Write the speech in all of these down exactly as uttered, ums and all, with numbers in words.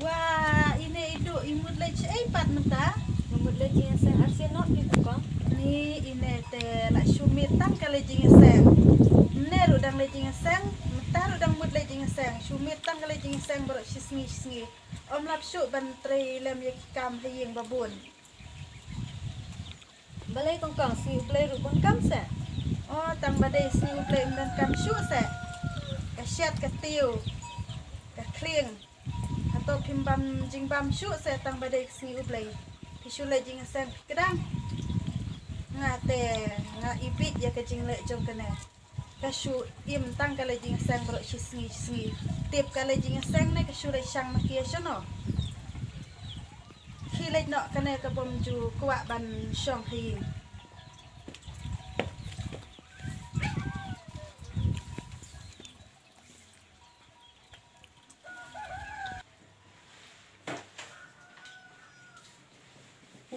Wa, ine i Duh, i mut leit shaei pat mynta? Nga mut leit jingïaseng arsien noh, phi kong. Ni, ine te la shu miet tang ka leit jingïaseng. Mynne ruh dang leit jingïaseng, mynta ruh dang mut leit jingïaseng. Shu miet tang ka leit jingïaseng baroh shi sngi shi sngi. Ym lap shuh ban trei lem ïa ki kam ha ïing ba bun. Balei kong kong, sngi U Blei ruh bun kam seh? O, tang ba dei sngi U Blei ym don kam shuh seh. Ka shet ka tiew, ka khlieng. Hato phim bam jingbam shuh seh tang ba dei ka sngi U Blei? Phi shu leit jingïaseng phi kdang. Nga te, nga ibit ïa ka jingleh jong kane. Ka shu im tang ka leit jingïaseng baroh shi sngi shi sngi. Tip ka leit jingïaseng ne ka shu leit shang na ki ïa shano. Khie leit noh kane ka bym ju kwah ban shong ha ïing.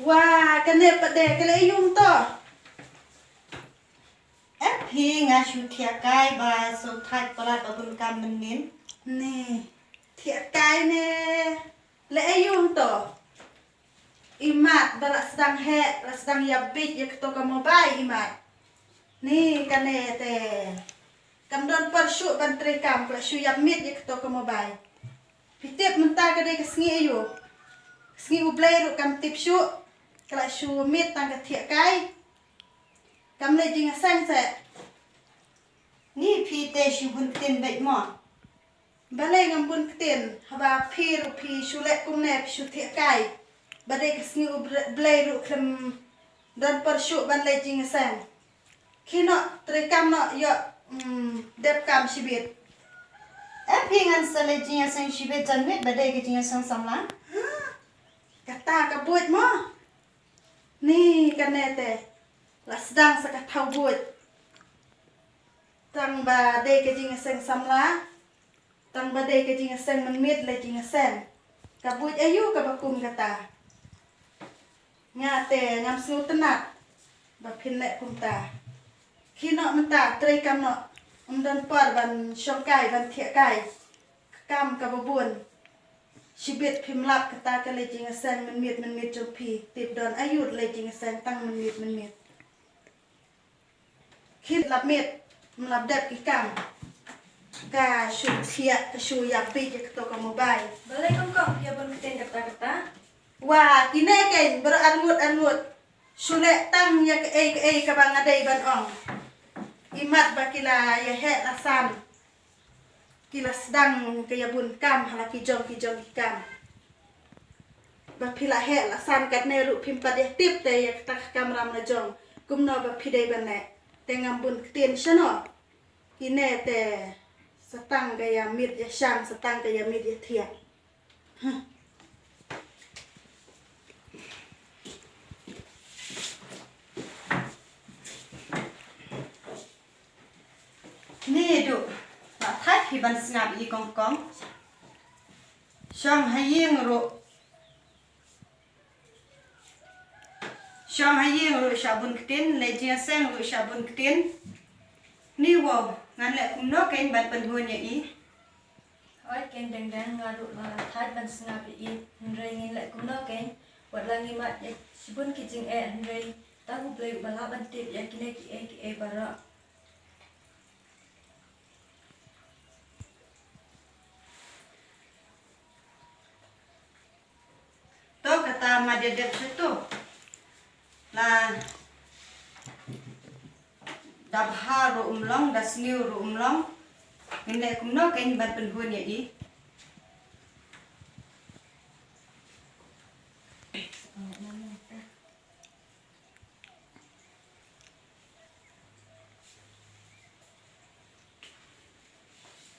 Wa, kane pat de, ka lei ïung to. Em phi, nga shu thiah kai ba sngewthait palat ba bun kam mynnin. Ni, thiah kai ne. Lei ïung to. Imat ba la sdang heh, la sdang ïa bit ïa kato ka mobile imat. Ni kane te. Kam don por shuh ban trei kam, ka la shu ïa miet ïa kato ka mobile. Phi tip mynta ka dei ka sngi aïu? Sngi U Blei ruh kam tip shuh. Ka la shu miet tang ka thiah kai. Kam leit jingïaseng seh. Ni phi te shu bun ktien beit mo. Balei ngam bun ktien, haba phi ruh phi shu leh kumne phi shu thiah kai. Ba dei ka sngi U Blei ruh khlem don por shuh ban leit jingïaseng. Khie noh, trei kam noh, ïoh, mm, dep kam shibit. Em phi, ngan sa leit jingïaseng shibit jan miet ba dei ka jingïaseng samla. Kata ka buit mo. Ni kane te. La sdang sa ka thaw buit. Tang ba dei ka jingïaseng samla. Tang ba dei ka jingïaseng mynmiet leit jingïaseng. Ka buit aïu kaba kum kata. Nga te ngam sngewtynnat ba phin leh kumta. Khie noh mynta, trei kam noh. Ym don por ban shong kai, ban thiah kai. Ka kam kaba bun. Shibit phim lap kata ka leit jingïaseng mynmiet mynmiet jong phi. Tip don aïu leit jingïaseng tang mynmiet mynmiet. Khie lap miet, ym lap dep ki kam. Ka shu thiah, ka shu ïa bit ïa kato ka mobile. Balei kong kong, ïa bun ktien kata kata. Wa, kine kein baroh arngut arngut. Shu leh tang ïa kaei kaei kaba nga dei ban ong. Imat ba ki la ïa heh la san. Ki la sdang ka ïa bun kam ha la ki jong ki jong ki kam. Ba phi la heh la san katne ruh phim pat ïa tip te ïa kata ka kamram la jong. Kumno ba phi dei ban leh. Te ngam bun ktien shano. Kine te sa tang ka ïa miet ïa shang, sa tang ka ïa miet ïa thiah. Ni Duh, la thait hi ban sngap i kong kong. Shong ha ïing ruh. Shong ha ïing ruh shah bun ktien, leit jingïaseng ruh shah bun ktien. Ni wow, ngan leh kumno kein ban pynhun ïa i. Oi, ken deng deng nga ruh la thait ban sngap ïa i, hynrei ngin leh kumno kein, wat la ngi mad ïa shibun ki jingeh, hynrei tang U Blei uba lah ban tip ïa kine kiei kiei baroh. To kata mad ïa dep sha to. La da bha ruh um long, da sniew ruh um long. Ngin leh kumno kein ban pynhun ïa i.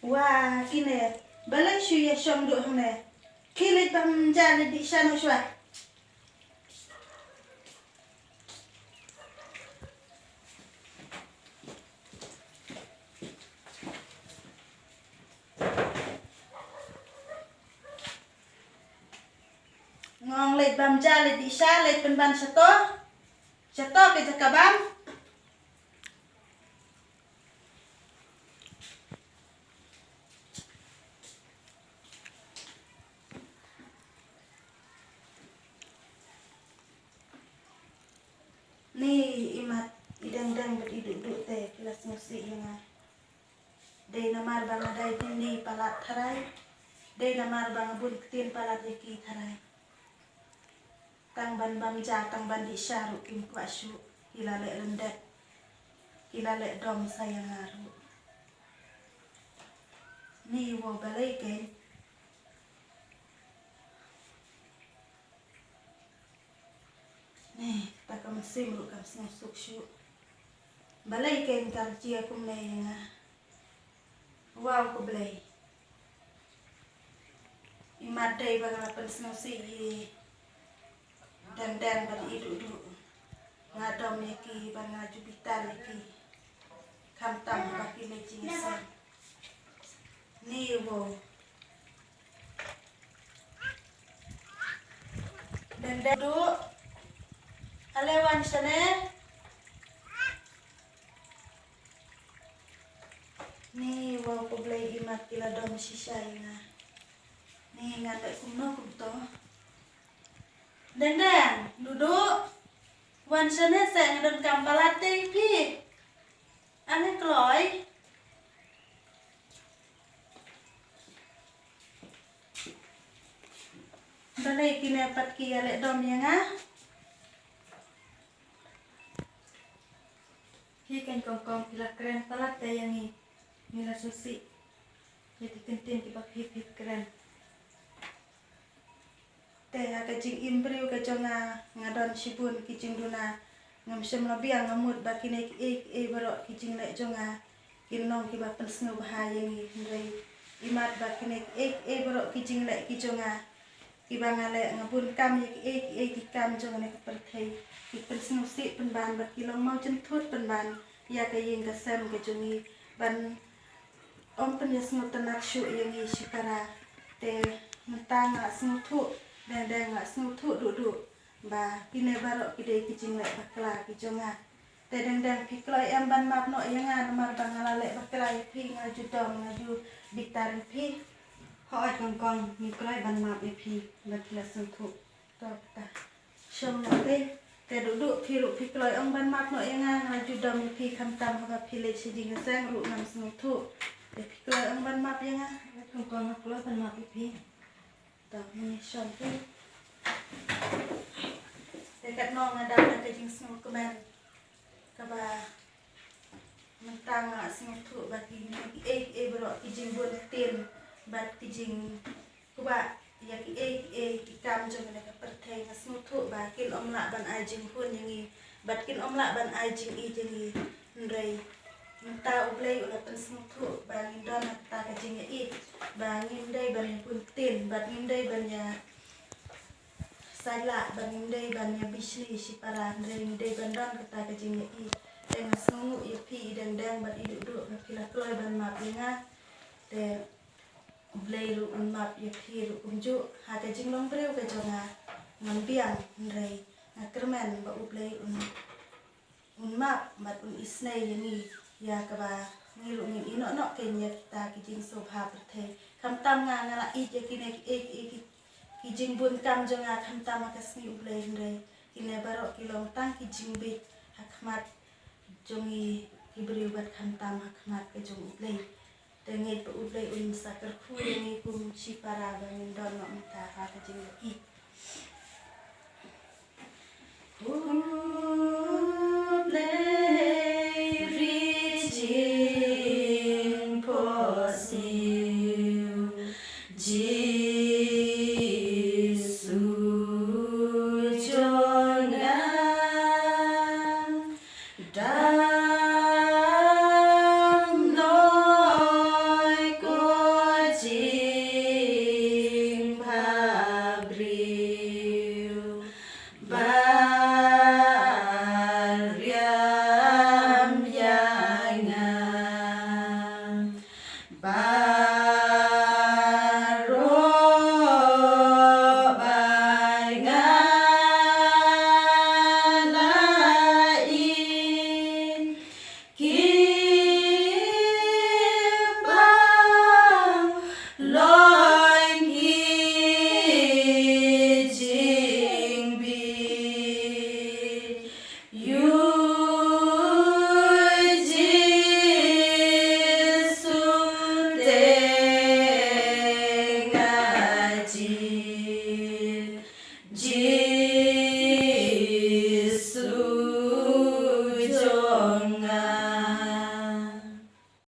Wa, kine, balei shu ïa shong duh hangne. Khie leit bam ja leit dih sha noh shuwa. Nga ong leit bam ja leit dih sha, leit pynban sha to. Sha to ka jaka bam. Namar ba nga dei tang ine i palat tharai. Dei namar ba nga bun ktien palat ïa ki tharai. Tang ban bam ja, tang ban dih sha ruh kim kwah shuh. Ki la leh lyndet. Ki la leh dom sa ïa nga ruh. Ni wow balei kein. Ni, ta ka mynsiem ruh kam sngewsuk shuh. Balei kein ka jia kumne ïa nga. Wow ko Blei. Imat dei ba nga la pynsngewsih ïa i dang dang bad i duh duh. Nga dom ïa ki bad nga ju bitar ïa ki. Khamtam ba ki leh jingïaseng. Ni wow. Dang dang duh. Ale wan shane. Ni wow ko Blei imat ki la dom shisha ïa nga. Ni nga leh kumno kumto. Dang dang, duh duh. Wan shane se nga don kam palat te ïa phi. Ani kloi. Balei kine pat ki ïaleh dom ïa nga. Hi kein kong kong phi la kren palat te ïa ngi. Ngi la sngewsih ïa ki kyntien kiba phi phi kren. Te ha ka jingim briew ka jong nga, nga don shibun ki jingduna. Ngam shym la biang, nga mut ba kine kiei kiei baroh ki jingleh jong nga kin long kiba pynsngewbha ïa ngi, hynrei imat ba kine kiei kiei baroh ki jingleh ki jong nga, kiba nga leh, nga bun kam ïa kiei kiei ki kam jong kane ka pyrthei, ki pynsngewsih pynban bad ki long mawjynthut pynban ïa ka ïing ka sem ka jong ngi, ban ym pynïasngewtynnat shuh ïa ngi shipara. Te mynta nga sngewthuh, dang dang nga sngewthuh duh duh ba kine baroh ki dei ki jingleh bakla ki jong nga. Te dang dang phi kloi em ban map noh ïa nga namar ba nga la leh bakla ïa phi, nga ju dom, nga ju bitar ïa phi. Hooid kong kong, ngi kloi ban map ïa phi ba phi la sngewthuh. To kata. Shong noh te. Te duh duh phi ruh phi kloi ong ban map noh ïa nga, nga ju dom ïa phi khamtam haba phi leit sha jingïaseng ruh ngam sngewthuh. Te phi kloi ong ban map ïa nga. Kong kong, nga kloi ban map ïa phi. To, mane shong te. Te katno nga dap da ka jingsngewkmen kaba mynta nga sngewthuh ba kine kiei kiei baroh ki jingbun ktien bad ki jingkwah ïa kiei kiei ki kam jong kane ka pyrthei, nga sngewthuh ba kin ym lah ban ai jinghun ïa ngi bad kin ym lah ban ai jingïeit ïa ngi. Hynrei mynta U Blei u la pynsngewthuh ba ngin don kata ka jingïeit, ba ngim dei ban ïabun ktien bad ngim dei ban ïa saila, ba ngim dei ban ïa bishni shipara, hynrei ngi dei ban don kata ka jingïeit. Te nga sngewnguh ïa phi i dang dang bad i duh duh ba phi la kloi ban map ïa nga. Te U Blei ruh un map ïa phi ruh kumjuh ha ka jinglong briew ka jong nga. Ngam biang, hynrei nga kyrmen ba U Blei un un map bad un isynei ïa ngi ïa kaba ngi ruh ngin ïeh noh noh kein ïa kita ki jingsngewbha pyrthei. Khamtam nga nga la ïeit ïa kine kiei kiei ki, ki jingbun kam jong nga khamtam ha ka sngi U Blei, hynrei kine baroh ki long tang ki jingbit ha khmat jong ngi ki briew bad khamtam ha khmat ka jong U Blei. Te ngeit ba U Blei un sa kyrkhu ïa ngi kum shipara ba ngin don noh mynta ha ka jingïeit. U Blei ri jingphohsniew, Jisu jong nga. Dam noi ko jingbhabriew, ba riam ïa nga. Baroh ba nga la ïeit, ki bang loi ki jingbit. Ïoh Jisu